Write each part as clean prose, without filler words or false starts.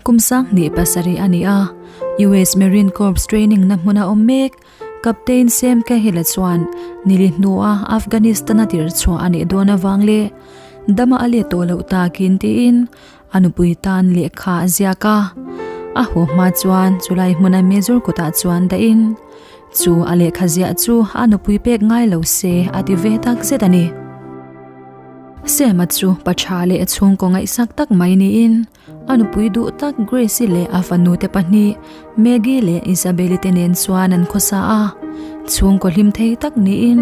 Kum 27 a ni a, US Marine Corps training na hmuna awm mek Captain Sam Cahill-a chuan nili hnua Afghanistan-a tir chhuah a nih dawn avang leh dama a let tawh loh takin tiin a nupui tan lehkha a ziak a. A haw hma chuan chulai hmuna Major kutah chuan dahin chu a lehkha ziah chu a nupui pek ngai lo se a ti ve tak zet a ni. Sam-a chu pa tha leh chhungkaw ngaihsak tak mai niin A nupui duh tak Grace-i leh a fanute pahnih Maggie leh Isabelle-i te nen chuan an khawsa a. Chhungkaw hlim thei tak niin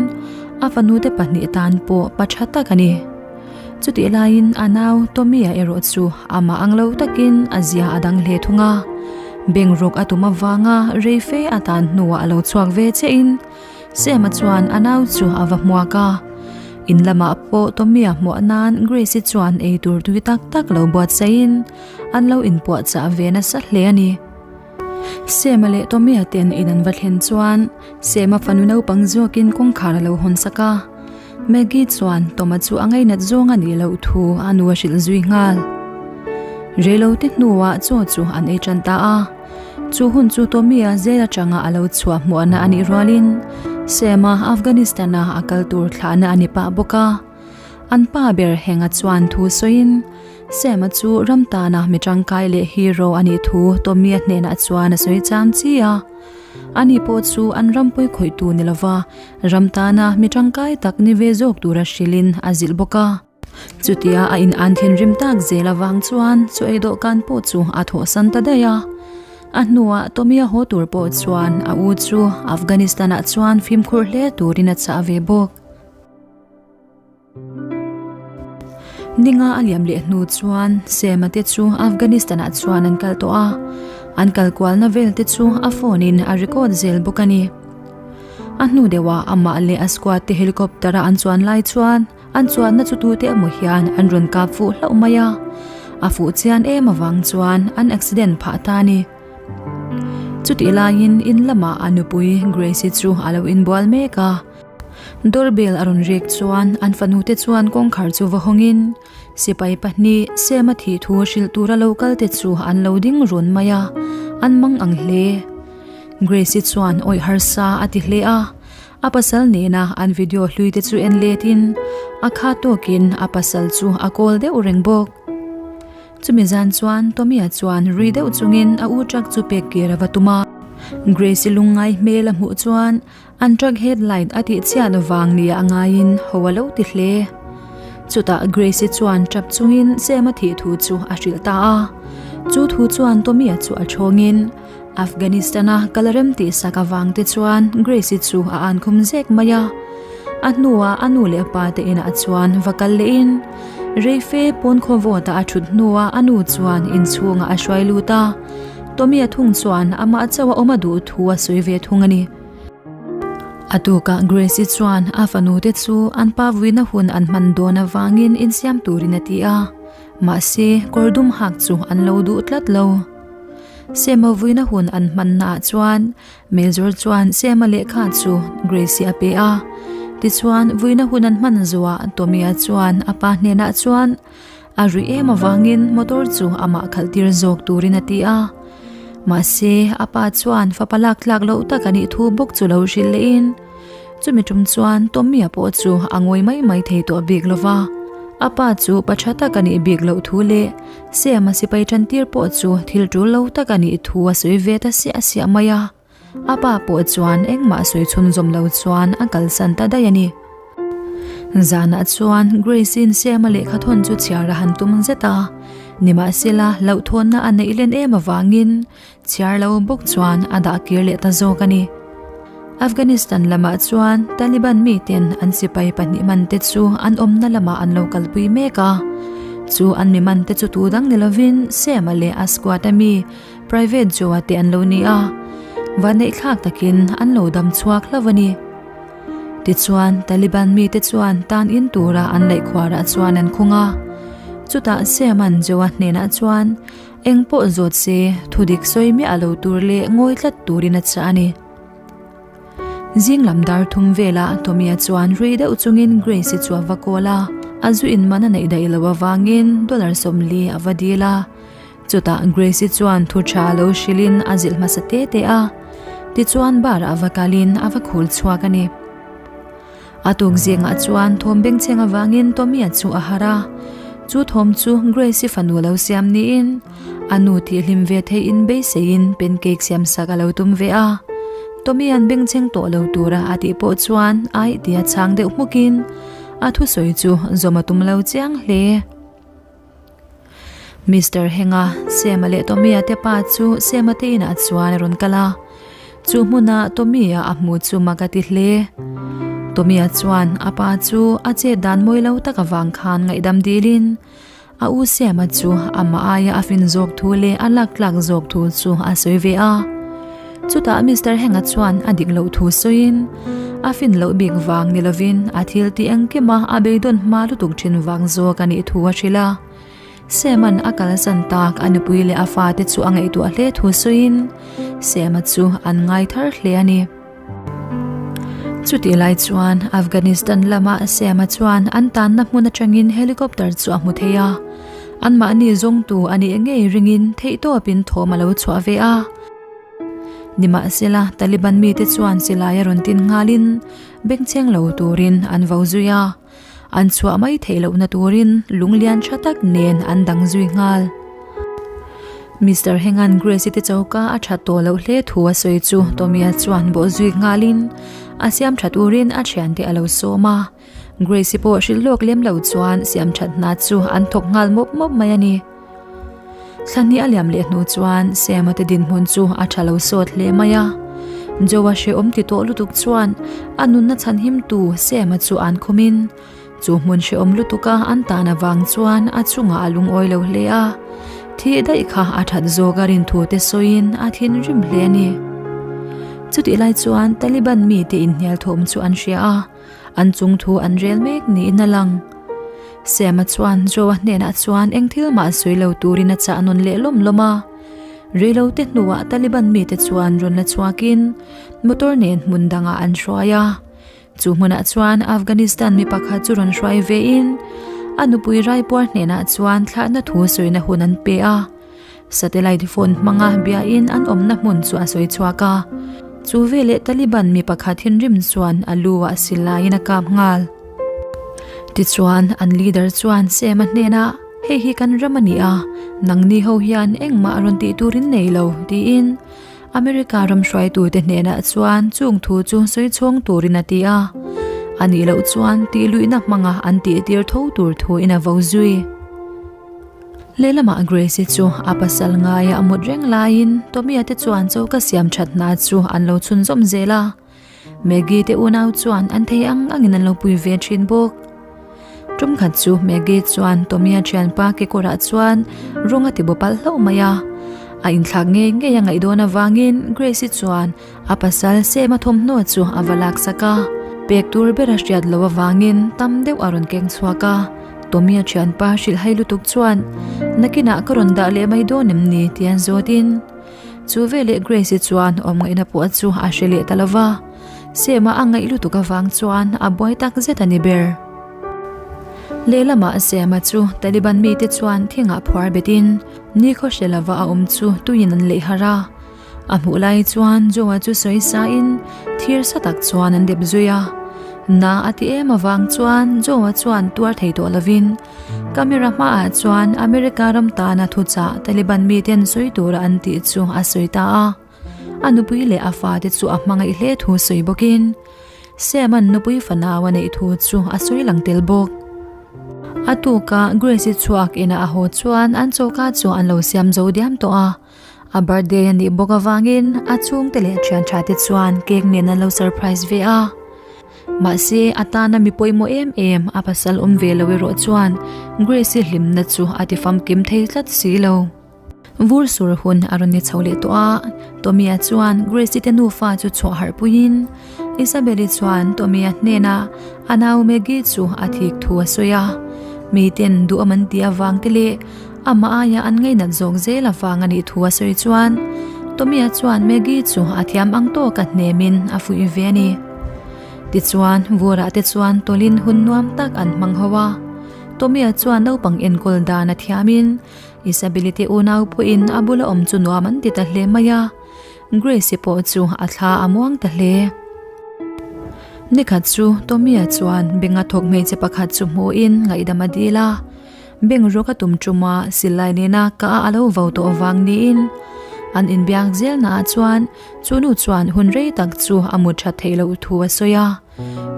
a fanute pahnih tan pawh pa tha tak a ni. Chutih laiin a nau Tommy-a erawh chu amah ang lo takin a zia a dang hle thung a. Bank rawk a tum avanga rei fe a tan hnuah a lo chhuak ve chiahin Sam-a chuan a nau chu a va hmuak a. In lamah pawh Tommy-a hmuah nan Grace-i chuan ei tur tui tak tak lo buatsaihin an lo inpuahchah ve nasa hle a ni. Sam-a leh Tommy-a ten in an va thlen chuan Sam-a fanu naupang zawkin kawngkhar a lo hawn sak a. Maggie chuan Tom-a chu a ngainat zawng a nih loh thu a nu a hrilh zui nghal. Reilote hnuah chaw chu an ei tan ta a. Chu hun chu Tommy-a zel atanga a lo chhuah hmuahna a nih rualin Sam-a Afghanistan-a a kal tur thlahna a ni pah bawk a. An pa ber Henga chuan thu sawiin Sam-a chu ram tana mi tangkai leh hero a nih thu Tommy-a hnenah chuan a sawi cham chi a. Ani pawh chu an rampui khawihtu ni lova ram tana mi tangkai tak ni ve zawk tura hrilhin a zilh bawk a. Chutia a in an thinrim tak zel avang chuan chu ei dawhkan pawh chu a thawhsan ta daih a. A hnuah Tommy-a haw tur pawh chuan a u chu Afghanistan-ah chuan fimkhur hle turin a chah ve bawk. Ninga a liam leh hnu chuan Sam-a te chu Afghanistan-ah chuan an kal tawh a, an kal kualna vel te chu a phone-in a record zel bawk a ni. A hnu deuhah amah leh a squad te helicopter-a an chuan lai chuan An chuanna chu tute emaw hian an rawn kap fuh hlauh mai a, a fuh chian em avang chuan an accident phah ta a ni. Chutih laiin in lamah a nupui Grace-i chu a lo inbual mek a, doorbell a rawn rek chuan an fanute chuan kawngkhar chu va hawngin sipai pahnih Sam-a thih thu hrilh tura lo kal te chu an lo ding run mai a, an mang ang hle. Grace-i chuan awih harsa a ti hle a. A pasal nena an video hlui te chu en let in a kha tawkin a pasal chu a kawl deuh reng bawk. Chumi zan chuan Tommy-a chuan rui deuh chungin a u truck chu pek kir a va tum a. Grace-i lungngai hmel a hmuh chuan an truck headlight a tih chhiat vang nia a ngaiin ho a lo ti hle. Chutah Grace-i chuan tap chungin Sam-a thih thu chu a hrilh ta a. Chu thu chuan Tommy-a chu a thawngin Afghanistan-a kal rem tih sak avang te chuan Grace-i chu a an khum zek mai a. A hnuah a nu leh a pa te inah chuan va kal lehin reife pawn khaw vawtah a thut hnuah a nu chuan inchhungah a hruai lut a. Tommy-a thung chuan amah chauh a awm a duh thu a sawi ve thung a ni. A tukah Grace-i chuan a fanu te chu an pa vuina hun an hman dawn avangin insiam turin a ti a, mahse kawr dum hak chu an lo duh tlat lo. Sema vuina hun an hmannaah chuan Major chuan Sema lehkha chu Grace-i a pe a. Tichuan, vuina hun an hman zuah Tommy-a chuan a pa hnenah chuan a ruih em avangin motor chu amah khalh tir zawk turin a ti a. Mahse, a pa chuan fapa lak tlak loh tak a nih thu bawk chu lo hrilh lehin Chumi tum chuan Tommy-a pawh chu a ngawi mai mai thei tawh bik lo va. A pa chu pa tha tak a nih bik loh thu leh Sam-a sipai tantir pawh chu thil tul lo tak a nih thu a sawi ve ta siah siah mai a. A pa pawh chuan engmah sawi chhunzawm lo chuan a kalsan ta daih a ni. Zanah chuan Grace-i'n Sam-a lehkha thawn chu chhiar a han tum zet a, nimahsela hlauhthawnna a neih len em avangin Chhiar lo bawk chuan a dah kir leh ta zawk a ni. Afghanistan lamah chuan Taliban miten an sipai pahnih mante chu an awmna lamah an lo kalpui mek a. Chu an mi mante chu tu dang ni lovin Sema leh a squad a mi Private Joe-a te an lo ni a. Vanneihthlak takin an lo dam chhuak hlauh a ni. Tichuan, Taliban mite chuan tan in tura an laih khuarah chuan an khung a. Chutah Sema'n Joe-a hnenah chuan Eng pawh zawt se, thu dik sawi miah lo tur leh ngawi tlat turin a chah a ni. Zing lam dar thum velah Tommy-a chuan rui deuh chungin Grace-i chu a va call a, a zu in man a neih daih loh avangin dollar 40 a va dil a. Chutah Grace-i chuan thu tha lo hrilhin a zilh hmasa te te a, tichuan bar-ah va kalin a va khul chhuak a ni. A tuk zingah chuan thawm bengchheng avangin Tommy-a chu a harh a, chu thawm chu Grace-i fanu lo siam niin a nu tihhlim ve theihin beiseiin pancake siam sak a lo tum ve a. Tommy-a'n bengchheng tawh lo tura a tih pawh chuan aih tia chhang deuh hmukin a thusawi chu zawm a tum lo chiang hle. Mister Henga, Sema leh Tommy-a te pa chu Sema te inah chuan a rawn kal a. Chu hmuna Tommy-a a hmu chu mak a ti hle. Tommy-a chuan a pa chu a chet dan mawi lo tak avang khan ngaihdam dilin a u Sema chu amah aia a fin zawk thu leh a lak tlak zawk thu chu a sawi ve a. Chutah Mister Henga chuan a dik loh thu sawiin a fin loh bik vang ni lovin a thil tih engkima a beidawn hma lutuk thin vang zawk a nih thu a hrilh a. Sema'n a kalsan tak a nupui leh a fate chu a ngaihtuah hle thu sawiin Sema chu an ngai thar hle a ni. Chutih lai chuan Afghanistan lama Sema chuan an tanna hmun atangin helicopter chu a hmu thei a, anmahni zawngtu a nih ngei ringin theihtawpin thawm a lo chhuah ve a. Nimahsela, Taliban mite chuan silai a rawn tin nghalin bengchheng lo turin an vo zui a, an chhuah mai theih lohna turin lung lian tha tak nen an dang zui nghal. Mister Hengan Grace-i te choka a that tawh loh hle thu a sawi chu Tommy-a chuan bawh zui nghalin a siam tha turin a thiante a lo sawm a. Grace-i pawh hrilh lawk lem lo chuan siam that hna chu an thawk nghal mawp mawp mai a ni. Thla hnih a liam leh hnu chuan Sam-a te dinhmun chu a tha lo sawt hle mai a. Joe-a hrehawm ti tawh lutuk chuan a nunna chhanhimtu Sam-a chu an khumin chu hmun hrehawm lutuka an tan avang chuan a chungah a lungawi lo hle a. Thih daih kha a that zawk a rin thu te sawiin a thinrim hle a ni. Chutih lai chuan Taliban mite inhnial thawm chu an hria a. An chung thu an rel mek niin a lang. Sam-a chuan Joe-a hnenah chuan eng thil mah sawi lo turin a chah nawn leh lawm lawm a. Reilote hnuah Taliban mite chuan rawn la chhuakin motor nen hmun dangah an hruai a. Chu hmunah chuan Afghanistan mi pakhat chu rawn hruai vein a nupui raipuar hnenah chuan thlahna thu sawina hun an pe a. Satellite phone hmanga biain an awmna hmun chu a sawi chhuak a, chu veleh Taliban mi pakhat thinrim chuan a lu ah silaiin a kap nghal. Tichuan, an leader chuan Sema hnenah, Hei hi kan ram a ni a, nangni ho hian engmah rawn tih turin nei lo, tiin America ram hruaitute hnenah chuan chung thu chu sawi chhawng turin a ti a, a nih loh chuan tihluihna hmanga an tihtir tho tur thuin a vo zui. Lehlamah Grace-i chu a pasal ngaia a mut reng laiin Tommy-a te chuan choka siam that hna chu an lo chhunzawm zel a. Maggie te unau chuan an thei ang angin an lo pui ve thin bawk. Tum khat chu Maggie chuan Tommy-a thianpa kekawrah chuan rawng a ti baw palh hlauh mai a. A inthlak ngei ngei a ngaih dawn avangin Grace-i chuan A pasal Sema thawmhnaw chu a va laksak a, pek tur ber a hriat loh avangin tam deuh a rawn keng chhuak a. Tommy-a thianpa hrilhhai lutuk chuan, Nakinah ka rawn dah leh mai dawn em ni? ti an zawtin. Chu veleh Grace-i chuan awmngaihna pawh chu a hre leh ta lo va, Sema a ngaih lutuk avang chuan a buai tak zet a ni ber. Lehlamah Sema chu Taliban mite chuan thingah phuar betin nikhaw hre lova a awm chu tuiin an leih harh a. A hmuh lai chuan Joa chu sawi sain thir sa tak chuan an dep zui a. Na a ti em avang chuan Joa chuan tuar thei tawh lovin camera hmaah chuan America ram tana thuchah Taliban miten sawi tura an tih chu a sawi ta a. A nupui leh a fate chu a hmangaih hle thu sawi bawkin Sam-a'n nupui fanau a neih thu chu a sawi lang tel bawk. A tuka Grace-i chhuak inah a haw chuan an choka chu an lo siam zo diam tawh a. A birthday a nih bawk avangin a chhungte leh thian tha te chuan cake nen an lo surprise ve a. Mahse a tana mi pawimawh em em a pasal awm ve lo erawh chuan Grace-i hlimna chu a ti famkim thei tlat si lo. Vur sur hun a rawn ni chho leh tawh a, Tommy-a chuan Grace-i te nufa chu chhuah harh puiin Isabelle-i chuan Tommy-a hnenah a nau Maggie chu a thik thu a sawi a. Miten duhawm an tih avang te leh Amah aia an ngainat zawk zel avang a nih thu a sawi chuan Tommy-a chuan Maggie chu a thiam ang tawk a hnemin a fuih ve a ni. Tichuan, Vurah te chuan tawlin hun nuam tak an hmang ho a. Tommy-a chuan naupang enkawl dan a thiamin. Isabelle-i te unau pawhin a bula awm chu nuam an ti ta hle mai a, Grace-i pawh chu a thla a muang ta hle. Nikhat chu Tommy-a chuan benga thawk hmeichhe pakhat chu hmuhin ngaihdam a dil a, beng rawk a tum ṭuma silai nena ka a lo vo tawh avang niin an inbiak zelnaah chuan chu nu chuan hun rei tak chu a mut ṭhat theih loh thu a sawi a.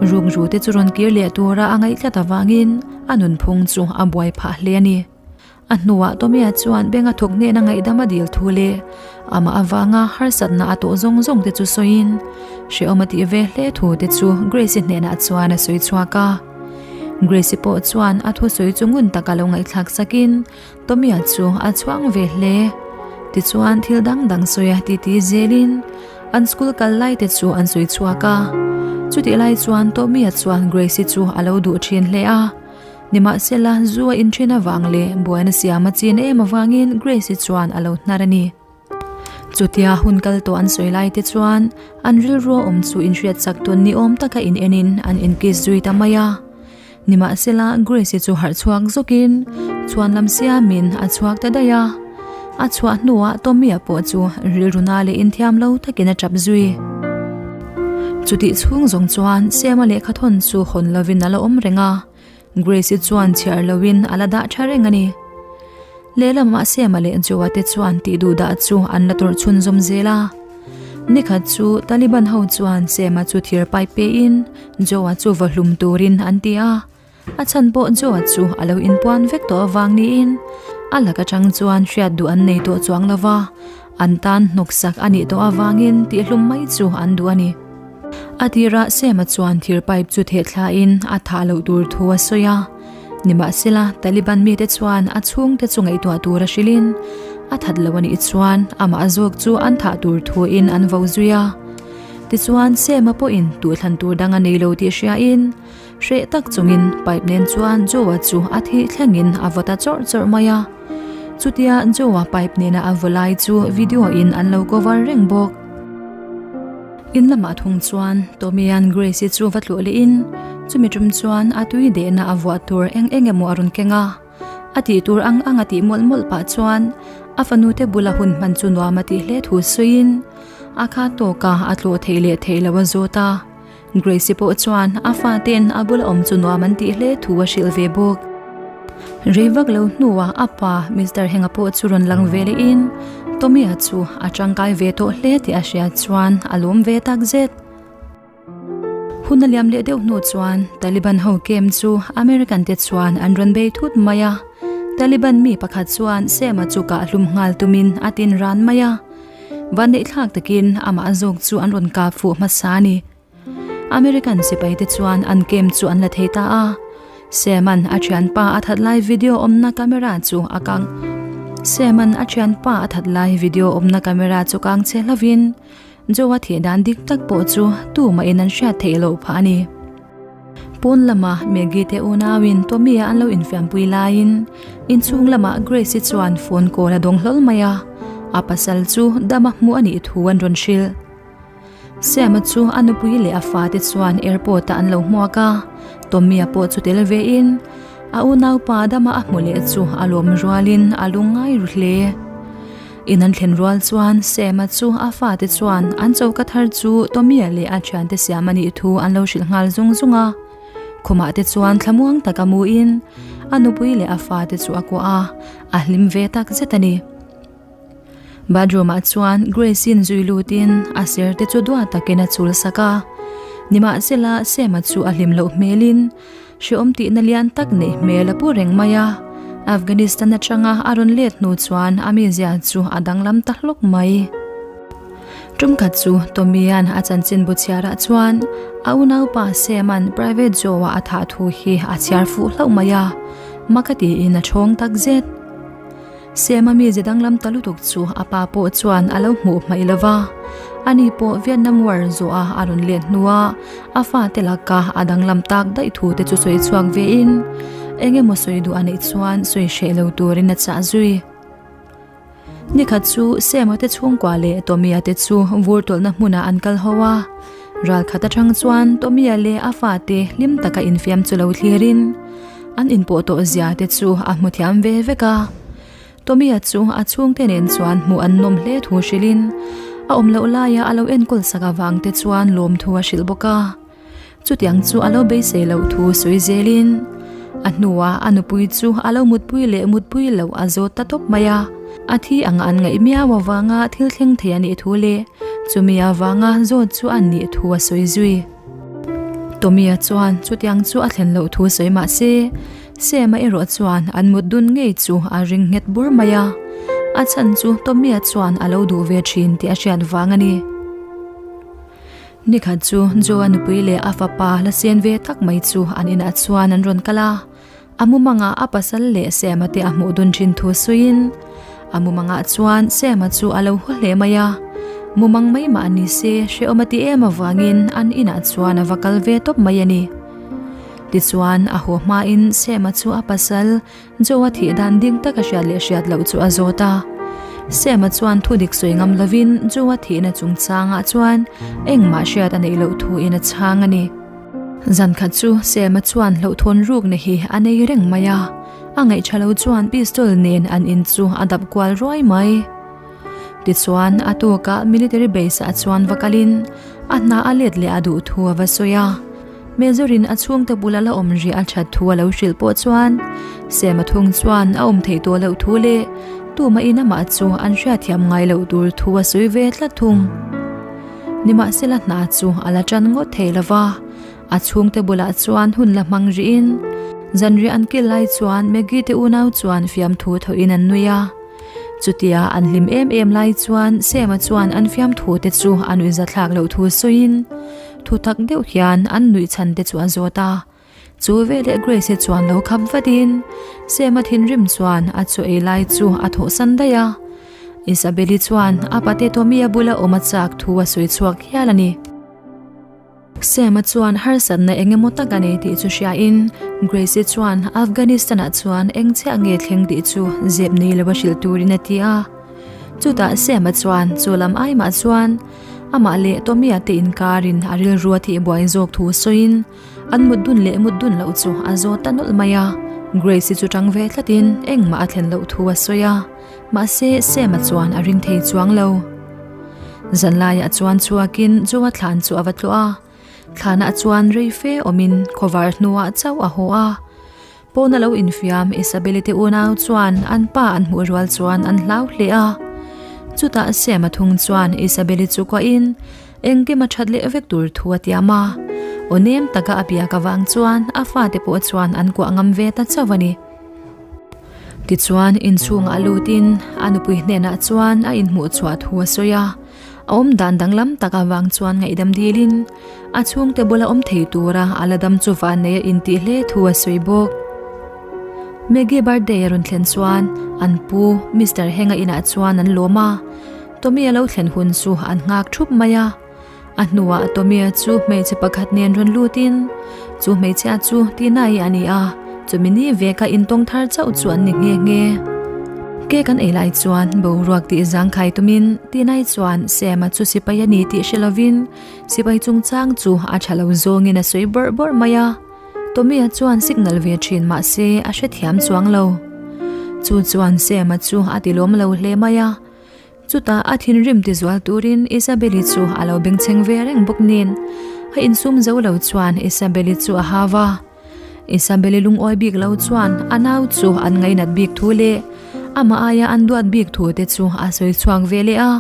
Rukru te chu rawn kir leh tura a ngaih tlat avangin a nunphung chu a buai phah hle a ni. A hnuah Tommy-a chuan Benga thawk hnena ngaihdam a dil thu leh amah avanga harsatna a tawh zawng zawng te chu sawiin hrehawm a tih ve hle thu te chu Grace-i hnenah chuan a sawi chhuak a. Grace-i pawh chuan a thusawi chu ngun taka lo ngaihthlak sakin Tommy-a chu a chhuang ve hle. Tichuan thil dang dang sawi a titi zelin an school kal lai te chu an sawi chhuak a. Chutih lai chuan Tommy-a chuan Grace-i chu a lo duh thin hle a. Nimahsela, zu a inthen avang leh buaina siam a chin em avangin Grace-i chuan a lo hnar a ni. Chutia hun kal tawh an sawi lai te chuan an rilru a awm chu inhriat chak tawn ni awm taka in enin an inkiss zui ta mai a. Nimahsela, Grace-i chu harh chhuak zawkin chhuan lam siamin a chhuak ta daih a. A chhuah hnuah Tommy-a pawh chu rilru na leh inthiam lo takin a tap zui. Chutih chhung zawng chuan Sema lehkha thawn chu hawn lovin a la awm reng a. Grace-i chuan chhiar loin a la dah tha reng a ni. Lehlamah Sema leh Joa te chuan tih duh dah chu an la tawrh chhunzawm zel a. Nikhat chu Taliban ho chuan Sema chu thir pipe pein Joa chu va hlum turin an ti a. A chhan pawh Joa chu a lo inpuan vek tawh avang niin a lak atang chuan hriat duh an nei tawh chuang lo va, an tan hnawksak a nih tawh avangin tihhlum mai chu an duh a ni. A tirah Sema chuan thir pipe chu theh thlain a thah loh tur thu a sawi a. Nimahsela, Taliban mite chuan a chhungte chu ngaihtuah tur a hrilhin a that lo a nih chuan amah zawk chu an thah tur thuin an vo zui a. Tichuan, Sema pawhin tuhthlan tur dang a nei lo tih hriain hreh tak chungin pipe nen chuan Joe-a chu a thih thlengin a vaw ta chawrh chawrh mai a. Chutia Joe-a pipe nena a vaw lai chu video-in an lo cover reng bawk. In lamah thung chuan Tommy-a'n Grace-i chu va tluh lehin chumi tum chuan a tui dehna a vuah tur eng eng emaw a rawn keng a. A tih tur ang ang a tih mawlh mawlh pah chuan a fanute bula hun hman chu nuam a tih hle thu sawiin a kha tawka a tlawh theih leh theih loh a zawt a. Grace-i pawh chuan a fate'n a bula awm chu nuam an tih hle thu a hrilh ve bawk. Rei vak lo hnuah a pa Mister Henga pawh chu rawn lang ve lehin Tommy-a chu a tangkai ve tawh hle tih a hriat chuan a lawm ve tak zet. Hun a liam leh deuh hnu chuan Taliban ho camp chu American te chuan an rawn bei thut mai a. Taliban mi pakhat chuan Sema chu kah hlum nghal tumin a tin ran mai a. Vanneihthlak takin amah zawk chu an rawn kap fuh hmasa a ni. American sipai te chuan an camp chu an la thei ta a. Sam-a'n a thianpa a that lai video awmna camera chu a kang Sam-a'n a thianpa a that lai video awmna camera chu kang che hlovin Joe-a thih dan dik tak pawh chu tumahin an hriat theih loh phah a ni. Pawn lama Maggie te unauin Tommy-a an lo infiampui laiin inchhung lamah Grace-i chuan phone call a dawng hlawl mai a, a pasal chu dama hmuh a nih thu an rawn hrilh. Sam-a chu a nupui leh a fate chuan airport-ah an lo hmuak a, Tommy-a pawh chu tel vein a unaupa dama a hmu leh chu a lawm rualin a lungngai ru hle. In an thlen rual chuan Sam-a chu a fate chuan an choka thar chu Tommy-a leh a thiante siam a nih thu an lo hrilh nghal zung zung a. Khumah te chuan thlamuang taka muin a nupui leh a fate chu a kuah a, a hlim ve tak zet a ni. Bathroom-ah chuan Grace-in zui lutin a ser te chu duat takin a chul sak a. Nimahsela Sam-a chu a hlim loh hmelin Hreawm tihna lian tak neih hmel a pu reng mai a, Afghanistan atanga a rawn let hnu chuan a mizia chu a danglam ta hlawk mai. Tumkhat chu Tommy-a'n a chanchinbu chhiarah chuan a unaupa Sam-a'n Private Joe-a a thah thu hi a chhiar fuh hlauh mai a, mak a tiin a chhawng tak zet. Sema mize danglam ta lutuk chu a pa pawh chuan a lo hmuh hmaih lo va, ani pawh Vietnam War zawha a rawn let hnua a fate laka a danglam tak daih thu te chu sawi chhuak vein eng emaw sawi duh a neih chuan sawi hreh lo turin a chah zui. Nikhat chu Sema te chhungkua leh Tommy-a te chu vur tawlhna hmunah an kal ho a, ralkhat atang chuan Tommy-a leh a fate hlim taka infiam chu lo thlirin, An inpawh tawh zia te chu a hmu thiam ve vek a. Tommy-a chu a chhungte nen chuan hmuh an nawm hle thu hrilhin a awm loh laia a lo enkawl sak avang te chuan lawmthu a hrilh bawk a. Chutiang chu a lo beisei loh thu sawi zelin a hnuah a nupui chu a lo mutpui leh mutpui loh a zawt ta tawp mai a. A thi anga an ngaih miau avanga thil thleng thei a nih thu leh chumi avanga zawt chu a nih thu a sawi zui. Tommy-a chuan chutiang chu a thlen loh thu sawi mah se, Sam-a erawh chuan an mut dun ngei chu a ring nghet bur mai a, a chhan chu Tommy-a chuan a lo duh ve thin tih a hriat vang a ni. Nikhat chu Joe-a nupui leh a fapa la sen ve tak mai chu an inah chuan an rawn kal a, a mumangah a pasal leh Sam-a te a hmuh dun thin thu sawiin a mumangah chuan Sam-a chu a lo haw hle mai a, mumang mai mah ni se hrehawm a ti em avangin an inah chuan a va kal ve tawp mai a ni. Tichuan a haw hmain Sam-a chu a pasal Joe-a thih dan ding taka hriat leh hriat loh chu a zawt a. Sam-a chuan thu dik sawi ngam lovin Joe-a thihna chungchangah chuan engmah hriat a neih loh thuin a chhang a ni. Zan khat chu Sam-a chuan hlauhthawn rukna hi a nei reng mai a, a ngaihṭha lo chuan pistol nen an in chu a dap kual ruai mai. Tichuan a tukah military base ah chuan va kalin a hna a let leh a duh thu a va sawi a. Major-in a chhungte bula la awm rih a that thu a lo hrilh pawh chuan Sema thung chuan a awm theih tawh loh thu leh tumahin amah chu an hriatthiam ngai loh tur thu a sawi ve tlat thung. Nimahsela hna chu a la tan ngawt thei lo va, a chhungte bulah chuan hun la hmang rihin zanriah an kil lai chuan Maggie te unau chuan fiamthu thawhin an nui a. Chutia an hlim em em lai chuan Sema chuan an fiamthu te chu a nuihzathlak loh thu sawiin Thu tak deuh hian an nuih chhan te chu a zawt a, chu veleh Grace-i chuan lo khap vatin Sam-a thinrim chuan a chaw ei lai chu a thawhsan daih a. Isabelle-i chuan a pate Tommy-a bula awm a chak thu a sawi chhuak hial a ni. Sam-a chuan harsatna eng emaw tak a nei tih chu hriain Grace-i chuan Afghanistan-ah chuan eng chiah nge thleng tih chu zep nei lo a hrilh turin a ti a. Chutah Sam-a chuan chu lam ai mah chuan Amah leh Tommy-a te inkarin a rilru a thih buai zawk thu sawiin an mut dun leh mut dun loh chu a zawt ta nawlh mai a. Grace-i chu tang ve tlatin engmah a thlen loh thu a sawi a, mahse Sam-a chuan a ring thei chuang lo. Zanlaiah chuan chhuakin Joe-a thlan chu a va tlawh a, thlanah chuan rei fe awmin khawvar hnuah chauh a haw a. Pawna lo infiam Isabelle te unau chuan an pa an hmuh rual chuan an hlau hle a. Chutah Sam a thung chuan Isabelle chu kuahin engkim a that leh vek tur thu a tiam a. Aw nem taka a biak avang chuan a fate pawh chuan an kuah ngam ve ta chauh a ni. Tichuan inchhungah lutin a nupui hnenah chuan a inhmuh chhuah thu a sawi a. A awm dan danglam tak avang chuan ngaihdam dilin a chhungte bula awm thei tura a la dam chu vannei a intih hle thu a sawi bawk. Maggie birthday a rawn thlen chuan an pu Mister Henga inah chuan an lawm a, Tommy a lo thlen hun chu an nghak thup mai a. A hnuah Tommy-a chu hmeichhe pakhat nen rawn lutin chu hmeichhia chu Tina-i a ni a, chumi ni veka intawng thar chauh chu an ni nghe nghe. Cake an ei lai chuan boruak tih zangkhai tumin Tina-i chuan Sam-a chu sipai a ni tih hre lovin sipai chungchang chu a tha lo zawngin a sawi bawrh bawrh mai a. Tommy-a chuan signal ve thin mah se a hrethiam chuang lo. Chu chuan Sam-a chu a ti lawm lo hle mai a. Chutah a thinrim tizual turin Isabelle-i chu a lo bengchheng ve reng bawk nen, a insum zo lo chuan Isabelle-i chu a hau a. Isabelle-i lungawi bik lo chuan a nau chu an ngainat bik thu leh amah aia an duat bik thu te chu a sawi chhuak ve leh a.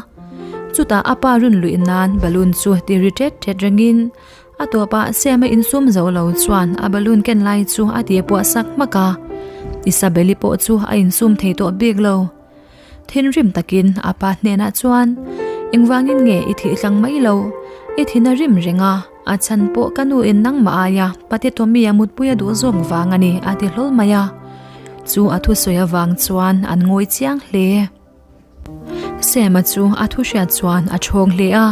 Chutah a pa run luih nan balloon chu ti ri ṭet ṭet rengin a tawpah Sam-a insum zo lo chuan a balloon ken lai chu a ti puah sak hmak a. Isabelle-i pawh chu a insum thei tawh bik lo. Thinrim takin a pa hnenah chuan, Engvangin nge i thih tlang mai lo? I thin a rim reng a, a chhan pawh ka nu in nangmah aia Pate Tommy-a mutpui a duh zawk vang a ni a ti hlawl mai a. Chu a thusawi avang chuan an ngawi chiang hle. Sam-a chu a thu hriat chuan a chhawng hle a,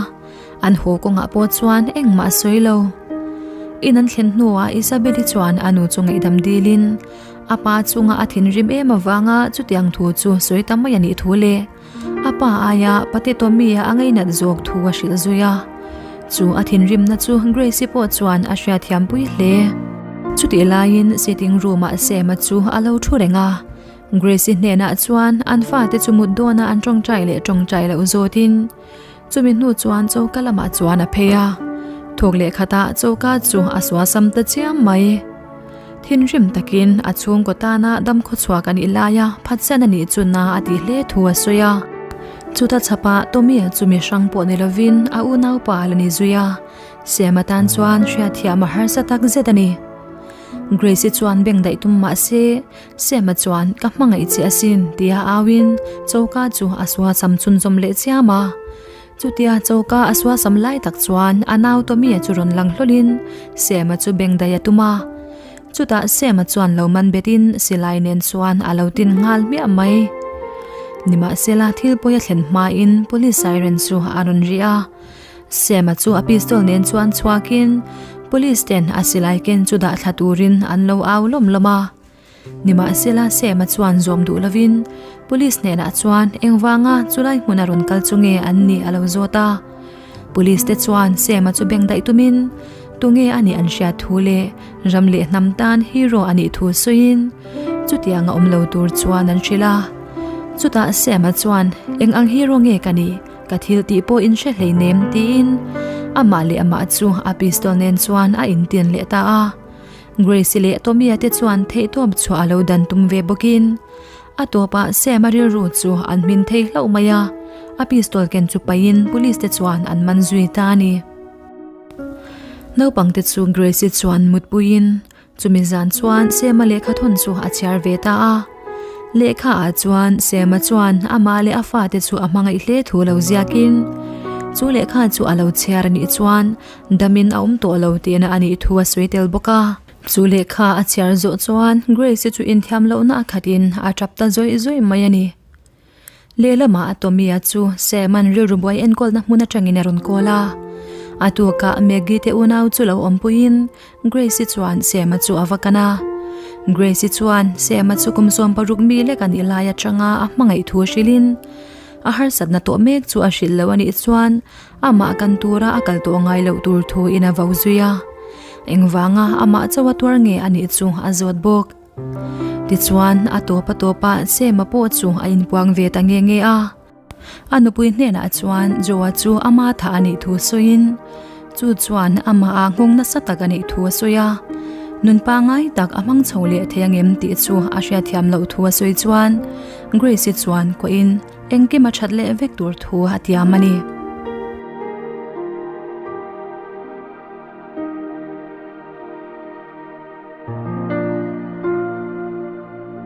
an haw kawngah pawh chuan engmah a sawi lo. In an thlen hnuah Isabelle-i chuan a nu chu ngaihdam dilin, A pa chunga a thinrim em avanga chutiang thu chu sawi ta mai a nih thu leh a pa aia Pate Tommy-a a ngainat zawk thu a hrilh zui a. Chu a thinrimna chu Grace-i pawh chuan a hriatthiampui hle. Chutih laiin sitting room-ah Sam-a chu a lo thu reng a. Grace-i hnenah chuan an fate chu mut dawna an tawngtai leh tawngtai loh zawtin chumi hnu chuan choka lamah chuan a phei a. Thawk leh khatah choka chu a suasam ta chiam mai. Thinrim takin a chhungkaw tana dam khawchhuak a nih laia phatsan a nih chu na a tih hle thu a sawi a. Chuta chhapah Tommy-a chu mi hrang pawh ni lovin a unaupa a la ni zui a, Sam atan chuan hriatthiam a harsa tak zet a ni. Grace-i chuan beng daih tum mah se, Sam-a chuan ka hmangaih che asin tia auin choka chu a suasam chhunzawm leh chiam a. Chutia choka a suasam lai tak chuan a nau Tommy-a chu rawn lang hlawlin Sam-a chu beng daih a tum a. Chutah Sam-a chuan lo man betin silai nen chuan a lo tin nghal hmiah mai. Nimahsela thil pawi a thlen hmain police siren chu a rawn ri a. Sam-a chu a pistol nen chuan chhuakin police ten a silai ken chu dah thla turin an lo au lawm lawm a. Nimahsela Sam-a chuan zawm duh lovin police hnenah chuan engvanga chulai hmuna rawn kal chu nge an nih a lo zawt a. Police te chuan Sam-a chu beng daih tumin tunge a nih an hriat thu leh ram leh hnam tan hero a nih thu sawiin chutiang a awm lo tur chuan an hrilh a. Chutah Sam-a chuan eng ang hero nge ka nih? Ka thil tih pawh in hre hleinem tiin amah leh amah chu a pistol nen chuan a intian leh ta a. Grace-i leh Tommy-a te chuan theihtawp chhuah a lo dan tum ve bawkin a tawpah Sam-a rilru chu an hmin thei hlauh mai a, a pistol ken chu paihin police te chuan an man zui ta a ni. Naupangte chu Grace-i chuan mutpuiin Chumi zan chuan Sema lehkha thawn chu a chhiar ve ta a. Lehkha ah chuan Sema chuan amah leh a fate chu a hmangaih hle thu lo ziakin chu lehkha chu a lo chhiar a nih chuan damin a awm tawh lo tihna a nih thu a sawi tel bawk a. Chu lehkha a chhiar zawh chuan Grace-i chu inthiam lohna a khatin a tap ta zawih zawih mai a ni. Lehlamah Tommy-a chu Sam-a'n rilru buai enkawlna hmun atangin a rawn call a. A tukah Maggie te unau chu lo awmpuiin Grace-i chuan Sam-a chu a va kan a. Grace-i chuan Sam-a chu kum 16 mi lek a nih lai atanga a hmangaih thu hrilhin a harsatna tawh mek chu a hrilh lo a nih chuan amah kan tura a kal tawh ngai loh tur thu in a vo zui a. Engvanga amah chauh a tuar nge a nih chu a zawt bawk. Tichuan, a tawp a tawpah Sema pawh chu a inpuang ve ta nge nge a. A nupui hnenah chuan Joa chu ama thah a nih thu sawiin, chu chuan amah ah nghawng nasa tak a nih thu a sawi a. Nun pangngai tak a hmang chho leh thei angem tih chu a hriatthiam loh thu a sawi chuan Grace-i chuan kuahin engkim a that leh vek tur thu a tiam a ni.